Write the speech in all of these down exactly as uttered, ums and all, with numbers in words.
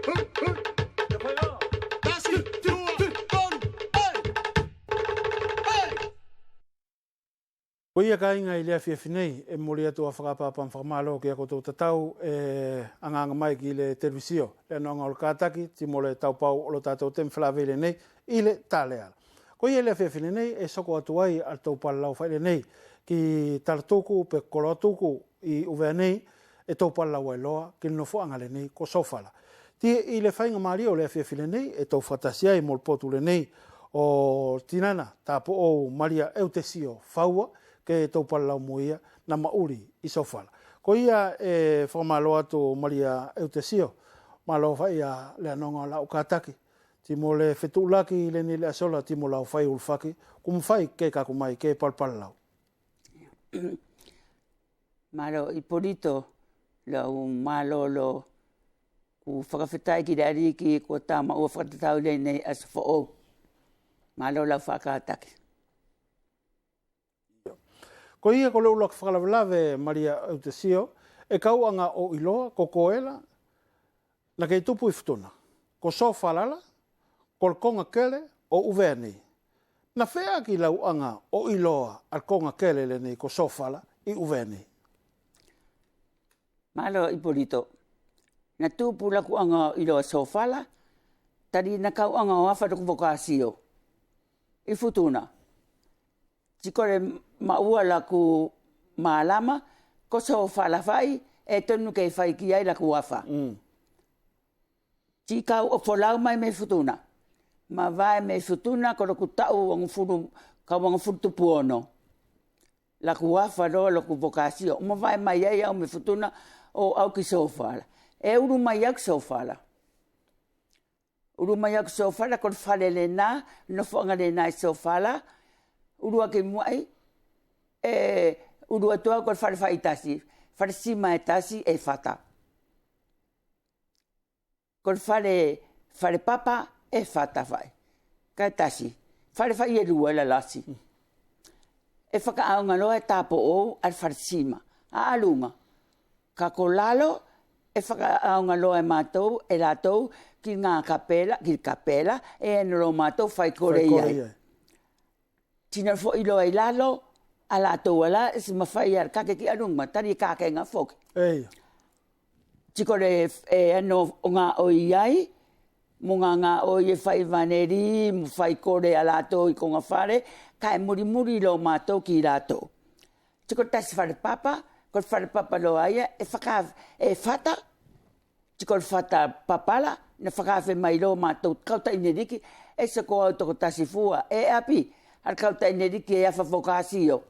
Ko ia kaiga ʻi le afiafi nei ʻe moli atu ʻa fakapapau fakamalo kia koutou tatau ʻe agaaga mai ki le televisio, le anoga ʻo le kataki, ti mo le taupau ʻo lo tatou temi falavei lenei ʻi le tala. Ko ia le afiafi lenei ʻe soko atu ai ʻa le tou palalau fai lenei ki Talatuku pe Koloatuku ʻi ʻUvea nei, ʻe tou palalau ai loa ki le nofoaga lenei ko Sofala. Ti ʻi le faiga malio ʻo le afiafi lenei ʻe tou fakatasi ai mo le potu lenei ʻo tinana Tapoʻou Malia Eutesio Faua, ke tou palalau mo ia na maʻuli ʻi Sofala. Ko ia ʻe fakamalo atu Malia Eutesio, malo fai ia le anoga ʻo lau kataki, ti mo le fetuʻulaki lenei le asola, ti mo lau fai ulufaki, kua mafai ke kaku mai ke palapalalau. Malo Ipolito, lau malolo, kua fakafetai ki le Aliki kua ta maʻua fakatatau i lenei aso foʻou. Malo lau fakakataki. Ko ia ko le ʻuluaki fakalavelave Malia Eutesio, ʻe kauaga ʻo iloa ko koe la na kei tupu ʻi Futuna, ko Sofala la ko le koga kele ʻo ʻUvea nei. Na feʻaki lau aga ʻo iloa ʻa le koga kele lenei ko Sofala ʻi ʻUvea nei? Malo Ipolito. Na tupu laku aga ʻo iloa Sofala, tali na kauaga ʻo afa loku vokasio ʻi Futuna. Ti ko le maʻua laku malama ko Sofala fai, ʻe tonu ke fai ki ai laku afa. Mm. Ti kau ʻo folau mai mei Futuna. Mavae mei Futuna ko loku taʻu uagafulu, kau uagafulu tupu ono. Laku afa loa loku vokasio. Mavae mai ai au mei Futuna ʻo aʻu ki Sofala. ʻE ulu mai au ki Sofala. Ulu mai au ki Sofala, ko le fale lena, nofoaga lena ʻi Sofala. Ulu ake muʻa, ʻe ulu atu au ko le fale fai tasi, fale sima e tasi ʻe fata. Ko le fale, fale papa ʻe fata fai. Kaʻe tasi. Fale fai e lua la lasi. ʻE fakaʻaoga loa e Tapoʻou ʻa le fale sima ʻaluga. Kaʻe ko lalo ʻe fakaʻaoga loa e matou, e latou ki ga kapela, ki kapela, ʻe ina lo matou faikole ai. Tino foʻi loa ʻi lalo, ʻa latou ala, ʻe ʻosi mafai ia le kake ki ʻaluga, tali kake ga foki. Ti ko le, ʻe, ano ʻo gaʻoi ai, mo gagaʻoi e fai vaneli, mo faikole a latou ʻi koga fale, kaʻe mulimuli lo matou ki latou. Ti ko le tasi fale papa, ko le fale papa loa ia, ʻe faka, ʻe fata, ti ko le fata papa la, na fakaafe mai lo matou kau taʻi neliki, ʻe soko au tokotasi fua, ʻe ʻapi, ʻa le kau taʻi neliki ʻe afa vokasio.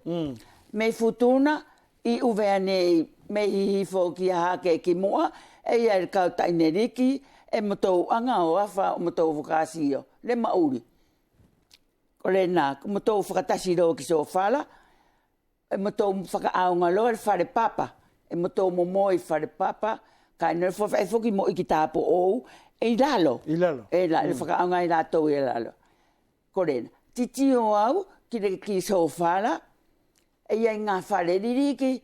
Mei Futuna, ʻi ʻUvea nei, mei hihifo ki Hahake ki Muʻa, ʻe ʻi ai le kau taʻi neliki, ʻe matou aga ʻo afa ʻo matou vokasio, le maʻuli. Ko lena, ko matou fakatasi loa ki Sofala, ʻe matou fakaʻaoga loa le fale papa, ʻe matou momoʻi fale papa, kaʻe nofo fai foki mo ʻEiki Tapoʻou, ʻe ʻi lalo. ʻI lalo. ʻE la, le fakaʻaoga ʻi latou ʻi lalo. Ko lena, titio au ki le, ki Sofala, ʻe ʻi ai ga fale liliki,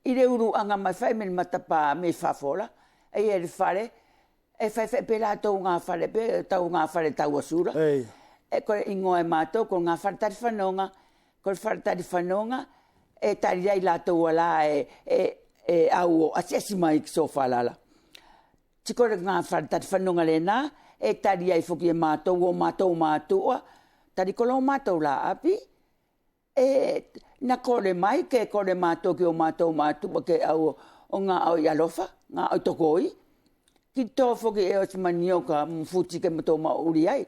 ʻi le uluʻaga mai fai mei le matapa mei fafo la, ʻe ʻi ai le fale, ʻe faifai pe latou ga fale pe, tau ga fale tauasula. ʻE ko le igoa e matou, ko le ga fale tali fanoga, ko le fale tali fanoga, ʻe tali ai latou ala ʻe, ʻe, ʻe au ʻo asiasi mai ki Sofala la. Ti ko le ga fale tali fanoga lena, ʻe tali ai foki e matou ʻo matou matuʻa, tali ko lo matou la ʻapi, ʻe, na kole mai ke kole matou ki ʻo matou matuʻa ke au ʻo gaʻoi ʻalofa, gaʻoi tokoi. Ki to foki ʻe ʻosi manioka mo futi ke matou maʻuli ai.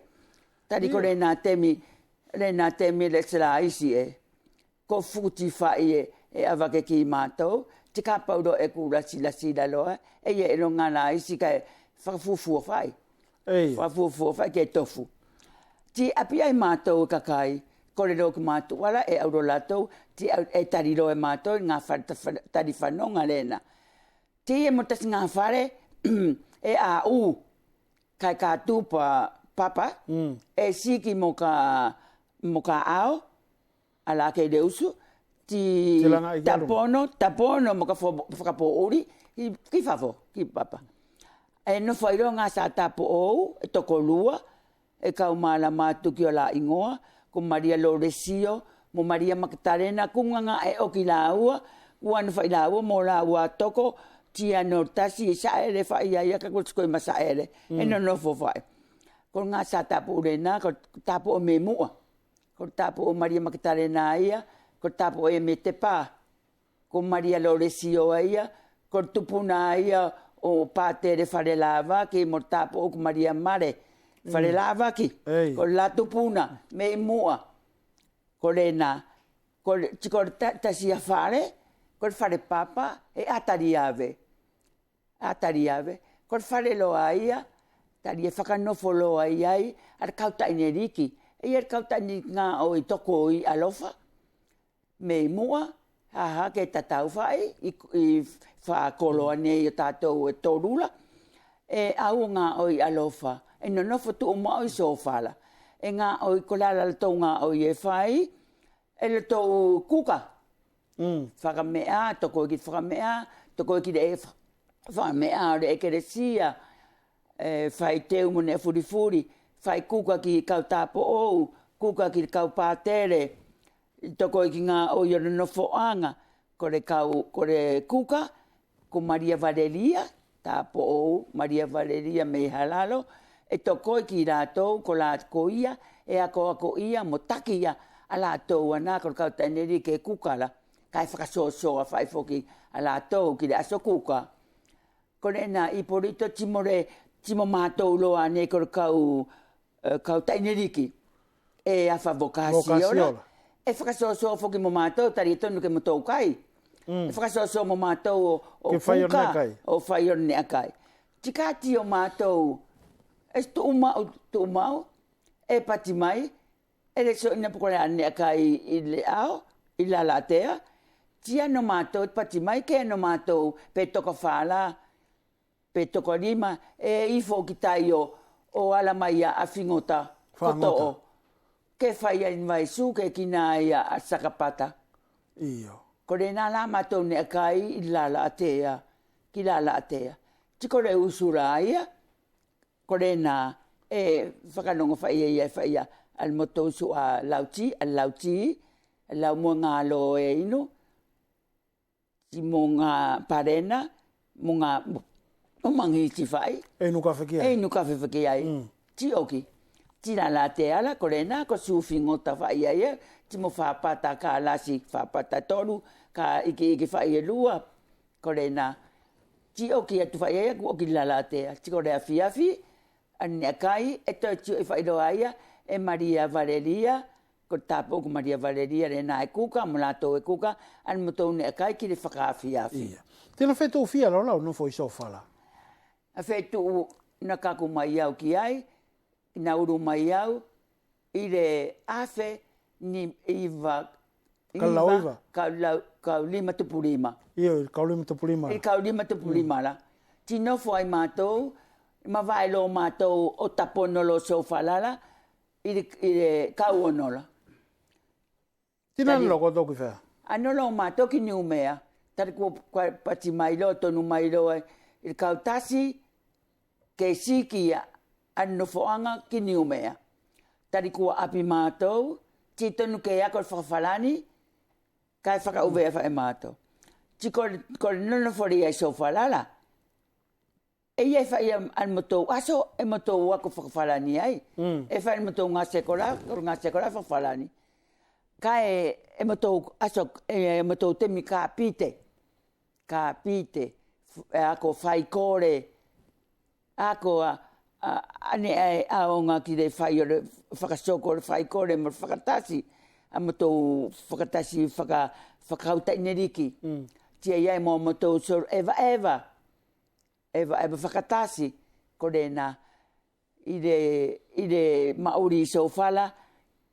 Tali ko lena temi, lena temi le sela isi ʻe. Ko futi fai ʻe, ʻe ʻavake ki matou, ti kapau loa ʻe kua lasi lasi la loa, ʻe ʻi ai loga la isi kaʻe fakafuafua fai. Fakafuafua fai ke tofu. Ti ʻapi ai matou e kakai, kole loa ki matuʻa la ʻe au lo latou, ti au, ʻe tali loa e matou, ga fale ta-, fale tali fanoga lena. Ti ʻe mo tasi ga fale, ʻe aʻu, kaʻe katupa papa, ʻe siki mo ka, mo ka ao, ala kei le usu, ti tapono, tapono mo ka fo-, fakapoʻuli, ki, ki fafo, ki papa. ʻE nofo ai loa gā satapoʻou ʻe tokolua, ʻe kau malama atu ki ʻola igoa, ko Malia Lolesio mo Malia Maketalena, kua gagaʻe ʻoki lāua, kua nofo ai lāua mo lāua toko, tia no tasi ʻe saʻele faʻi ia, ia kaʻe kua sikoʻi ma saʻele, ʻe nonofo faʻi. Ko gā satapoʻou lena, ko tapoʻou mei muʻa. Ko tapoʻou Malia Maketalena ia, ko tapoʻou ia mei Tepa. Ko Malia Lolesio ia, ko tupuna ia ʻo Patele Falelavaki mo tapoʻou ko Malia Male Falelavaki. Ko la tupuna mei muʻa. Ko lena, ko le, ti ko le ta-, tasi ia fale, ko le fale papa ʻe Ataliave. Ataliave, ko le fale loa ia, tali ʻe fakanofo loa ai ʻa le kau taʻineliki. ʻE ʻi ai le kau taʻineliki gaʻo ʻi toko ʻi ʻalofa. Mei muʻa, haha ke tatau faʻi, ʻi, ʻi fakakolo ʻaeni ʻo tatou ʻe tolu la. ʻE au gaʻo ʻi ʻalofa, ʻe nonofo tuʻumaʻu ʻi Sofala. ʻE gaʻo ʻi kolala la tou gaʻo ʻi ʻe fai, ʻe lotou kuka. Fakameʻa, tokoi ki fakameʻa, tokoi ki le fa-, fakameʻa ʻo le ʻekelesia. ʻE fai teu mo neʻe fulifuli, fai kuka ki kau tapoʻou, kuka ki kau patele. Tokoi ki gaʻo ʻi ʻo nofoʻaga, ko le kau, ko le kuka, ko Malia Valelia, tapoʻou Malia Valelia mei Halalo, ʻe tokoi ki latou ko la ko ia ʻe akoako ia mo taki ia ʻa latou ʻana ko le kau taʻineliki ʻe kuka la, kaʻe fakasoasoa faʻi foki ʻa latou ki le aso kuka. Ko lena Ipolito ti mo le, ti mo matou loa ʻaeni ko le kau ʻe, kau taʻineliki. ʻE afa vokasio la. ʻE fakasoasoa foki mo matou, tali ʻe tonu ke matou kai. ʻE fakasoasoa mo matou ʻo, ʻo kuka, ʻo fai ʻo neʻe kai. Ti ka ti ʻo matou, ʻe tuʻumaʻu, tuʻumaʻu, ʻe pati mai, ʻe le soʻona pukole ʻa neʻe kai ʻi le ʻao, ʻi Lalatea. Ti ʻa no matou, pati mai ke ʻa no matou, pe tokafala, pe tokolima, ʻe ifo ki tai ʻo, ʻo ala mai ia ʻa Figota, Kotoʻo. Ke fai ai ni vaisu ke kina ia ʻa Sakapata. Io. Ko lena la matou neʻe kai ʻi Lalatea, ki Lalatea. Ti ko le usu la ia, ko lena ʻe fakalogo faʻi ia, faʻi ia, ʻa le motou usu ʻa Lauti, ʻa Lauti, ʻa Laumua galo ʻe inu. Ti mo ga palena, mo ga, mo, mo magisi faʻi. ʻE inu kafe ki ai. ʻE inu kafe ki ai. Ti ʻoki. Ti Lalatea la, ko lena, ko Sufigota faʻi ia, ti mo Fapata kalasi, Fapata tolu, ka ikiiki faʻi ʻe lua, ko lena. Ti ʻoki atu faʻi ia, kua ʻoki Lalatea. Ti ko le afiafi, ʻa neʻe kai, ʻe toe ti ʻoʻi faʻi loa ia, ʻe Malia Valelia, ko tapoʻou ko Malia Valelia, lena ʻe kuka, mo latou ʻe kuka, ʻa motou neʻe kai ki le fakaafiafi. Ia. Tena fetuʻu fia loa ʻae ʻe nofo ʻi Sofala? ʻA fetuʻu na kaku mai au ki ai, na ulu mai au, ʻi le afe ni iva, kalu lau iva, kalu lau, kalu lima tupu lima. Io, kalu lima tupu lima. ʻI kalu lima tupu lima la. Ti nofo ai matou, mavae loa matou ʻo tapono loa Sofala la, ʻi le, ʻi le kau ono la. Tena ʻe nofo loa kotou ki fea? ʻA nofo loa matou ki Niumea. Tali kua, kua pati mai loa, tonu mai loa ʻi le kau tasi, ke siki ia ʻa nofoʻaga ki Niumea. Tali kua ʻapi matou, ti tonu ke ako fakafalani, kaʻe fakaʻuvea faʻi matou. Ti ko, ko nonofo ia ʻi Sofala la. ʻE ʻi ai faʻi ia ʻa motou aso, ʻe motou ako fakafalani ai. ʻE fai ʻa motou gasekola, ko le gasekola fakafalani. Kaʻe, ʻe motou aso, ʻe, ʻe motou temi kapite. Kapite, f-, ʻe ako faikole. Ako ʻa, ʻa, ʻaneʻe ʻaoga ki le fai ʻo le fakasoko ʻo le faikole mo le fakatasi. ʻA motou fakatasi faka-, fakakau taʻineliki. Ti ʻe ʻi ai mo motou solo ʻevaʻeva. ʻEvaʻeva fakatasi, ko lena, ʻi le, ʻi le maʻuli ʻi Sofala,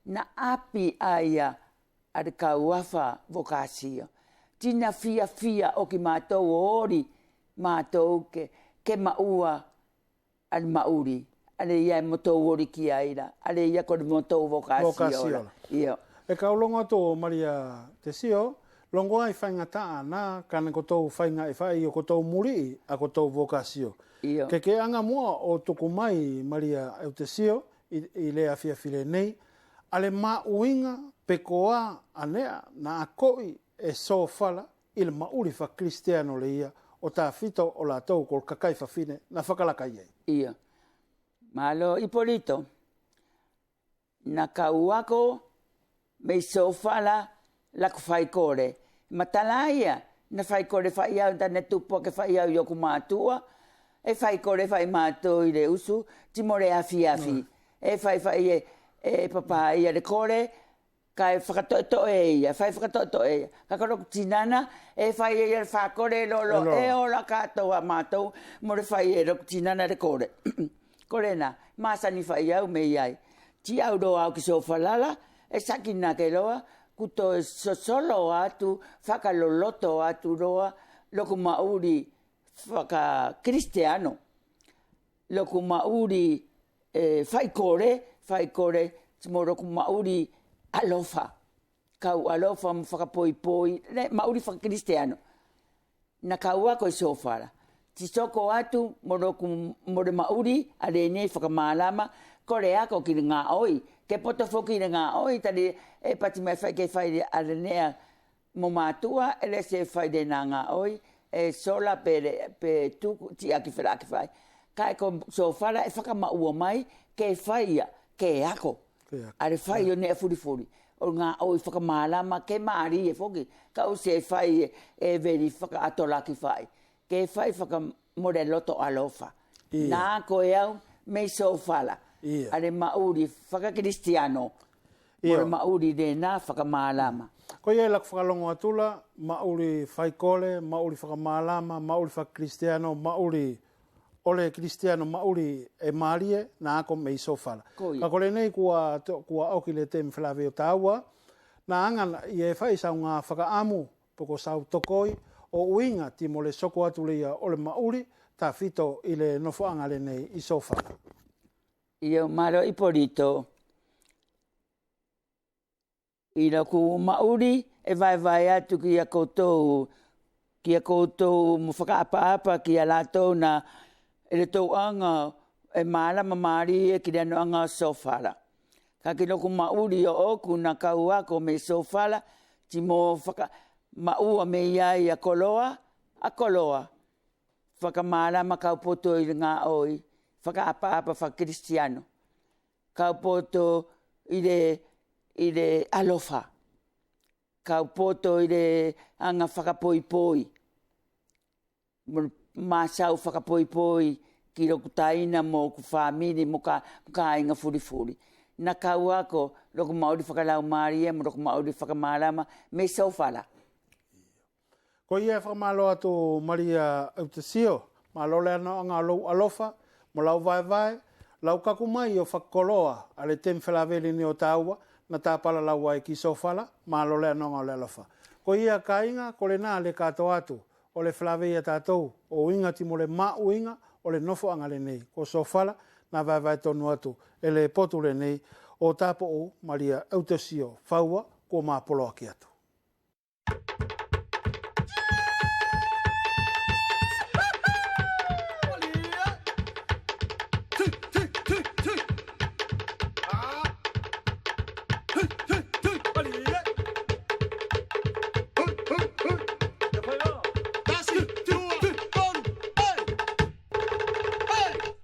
na ʻapi ai ia ʻa le kau afa vokasio. Ti na fiafia ʻoki matou ʻo oli matou ke, ke maʻua ʻa le maʻuli. ʻAle ia ʻe motou oli ki ai la, ʻale ia ko le motou vokasio la. Io. ʻE kau logo atu Malia Tesio, Logo ai faigataʻa na, kaʻe ko tou faiga ʻe fai ʻo ko tou muliʻi ʻa ko tou vokasio. Io. Ke ke aga muʻa ʻo tuku mai Malia Eutesio ʻi, ʻi le afiafi lenei, ʻa le maʻuiga pe koā ʻanea na akoʻi e Sofala ʻi le maʻuli fakakilisitiano leia ʻo tafito ʻo latou ko le kakai fafine na fakalaka ai. Io. Malo Ipolito. Na kau ako mei Sofala laku faikole. Matala ia, na faikole fai au, tane tupu ake fai au ʻi ʻoku matuʻa. ʻE faikole fai matou ʻi le usu, ti mo le afiafi. ʻE fai fai e, e papa ia le kole, kaʻe fakatoʻetoʻe ia, fai fakatoʻetoʻe ia. Kaʻe ko loku tinana, ʻe fai ia le fakole lolo, ʻe ola katoa matou, mo le fai e loku tinana le kole. Ko lena, masani fai au mei ai. Ti au loa au ki Sofala la, ʻe saki nake loa, ku toe sosolo atu, fakaloloto atu loa, loku maʻuli fakakilisitiano. Loku maʻuli, e, faikole, faikole, mo loku maʻuli ʻalofa. Kau ʻalofa mo fakapoipoi, le maʻuli fakakilisitiano. Na kau ako ʻi Sofala. Ti soko atu mo loku, mo le maʻuli ʻa lenei fakamalama, ko le ako ki le gaʻoi. Ke poto foki le gaʻoi, tali e pati mai fai ke fai ʻa lenei mo matuʻa, ʻe lesi e fai lena gaʻoi, ʻe sola pe le, pe tuku, tiaki felaki fai. Kaʻe ko Sofala ʻe fakamaʻua mai, ke fai ia, ke ako. Ke ako. ʻA le fai ʻo neʻe fulifuli. ʻO gaʻoi fakamalama ke malie foki. Kaʻe ʻosi e fai e, e veli fakaatolaki fai. Ke fai faka mo le loto ʻalofa. Ia. Na ko e au mei Sofala. Ia. ʻA le maʻuli fakakilisitiano. Mo le maʻuli lena fakamalama. Koia ʻe laku fakalogo atu la, maʻuli faikole, maʻuli fakamalama, maʻuli fakakilisitiano, maʻuli ʻo le kilisitiano maʻuli ʻe malie, na ako mei Sofala. Koia. Kaʻe ko lenei kua, kua ʻoki le temi felavei ʻo taua, na aga ia ʻe fai sau ga fakaʻamu, pe ko sau tokoi, ʻo ʻuiga ti mo le soko atu leia ʻo le maʻuli, tafito ʻi le nofoʻaga lenei ʻi Sofala. Io, malo Ipolito. ʻI loku maʻuli ʻe vaevae atu kia koutou, kia koutou mo fakaʻapaʻapa kia latou na ʻe le tou aga ʻe malama malie ki le anoʻaga ʻo Sofala. Kaʻe ki loku maʻuli ʻoʻoku na kau ako mei Sofala, ti mo fakamaʻua mei ai ʻa koloa, ʻa koloa. Fakamalama kau poto ʻi le gaʻoi, fakaʻapaʻapa fakakilisitiano. Kau poto ʻi le, ʻi le ʻalofa. Kau poto ʻi le aga fakapoipoi. Mo, masau fakapoipoi ki loku taina mo oku famili mo ka, mo kāiga fulifuli. Na kau ako loku maʻuli fakalaumalie mo loku maʻuli fakamalama mei Sofala. Koia ʻe fakamalo atu Malia Eutesio, malo le anoʻaga ʻo lou ʻalofa mo lau vaevae, lau kaku mai ʻo fakakoloa ʻa le temi felavei lenei ʻo taua, na ta palalau ai ki Sofala, malo le anoʻaga ʻo le ʻalofa. Koia kaiga, ko lena le katoa atu ʻo le felavei ʻa tatou ʻo ʻuiga ti mo le maʻuiga ʻo le nofoʻaga lenei ko Sofala, na vaevae tonu atu e le potu lenei ʻo Tapoʻou Malia Eutesio Faua, kua ma poloaki atu.